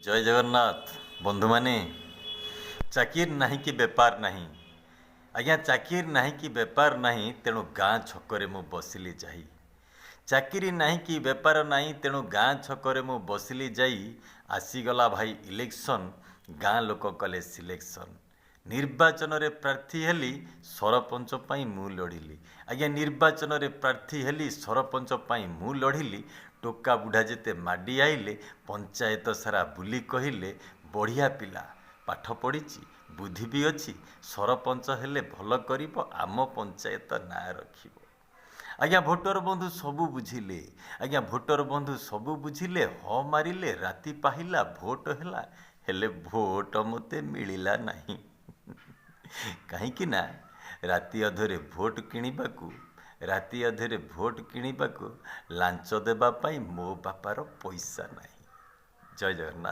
ଜୟ ଜଗନ୍ନାଥ ବନ୍ଧୁମାନେ। ଚାକିର ନାହିଁ କି ବେପାର ନାହିଁ ଆଜ୍ଞା, ଚାକିର ନାହିଁ କି ବେପାର ନାହିଁ, ତେଣୁ ଗାଁ ଛକରେ ମୁଁ ବସିଲି ଯାଇ। ଚାକିରି ନାହିଁ କି ବେପାର ନାହିଁ, ତେଣୁ ଗାଁ ଛକରେ ମୁଁ ବସିଲି ଯାଇ। ଆସିଗଲା ଭାଇ ଇଲେକ୍ସନ୍, ଗାଁ ଲୋକ କଲେ ସିଲେକ୍ସନ୍। ନିର୍ବାଚନରେ ପ୍ରାର୍ଥୀ ହେଲି, ସରପଞ୍ଚ ପାଇଁ ମୁଁ ଲଢ଼ିଲି ଆଜ୍ଞା। ନିର୍ବାଚନରେ ପ୍ରାର୍ଥୀ ହେଲି, ସରପଞ୍ଚ ପାଇଁ ମୁଁ ଲଢ଼ିଲି। ଟୋକା ବୁଢ଼ା ଯେତେ ମାଡ଼ି ଆଇଲେ, ପଞ୍ଚାୟତ ସାରା ବୁଲି କହିଲେ, ବଢ଼ିଆ ପିଲା, ପାଠ ପଢ଼ିଛି, ବୁଦ୍ଧି ବି ଅଛି, ସରପଞ୍ଚ ହେଲେ ଭଲ କରିବ, ଆମ ପଞ୍ଚାୟତ ନାଁ ରଖିବ। ଆଜ୍ଞା ଭୋଟର ବନ୍ଧୁ ସବୁ ବୁଝିଲେ, ଆଜ୍ଞା ଭୋଟର ବନ୍ଧୁ ସବୁ ବୁଝିଲେ, ହଁ ମାରିଲେ। ରାତି ପାହିଲା, ଭୋଟ ହେଲା, ହେଲେ ଭୋଟ ମୋତେ ମିଳିଲା ନାହିଁ। କାହିଁକି ନା ରାତି ଅଧରେ ଭୋଟ କିଣିବାକୁ, ରାତି ଅଧରେ ଭୋଟ କିଣିବାକୁ ଲାଞ୍ଚ ଦେବା ପାଇଁ ମୋ ବାପାର ପଇସା ନାହିଁ। ଜୟ ଜଗନ୍ନାଥ।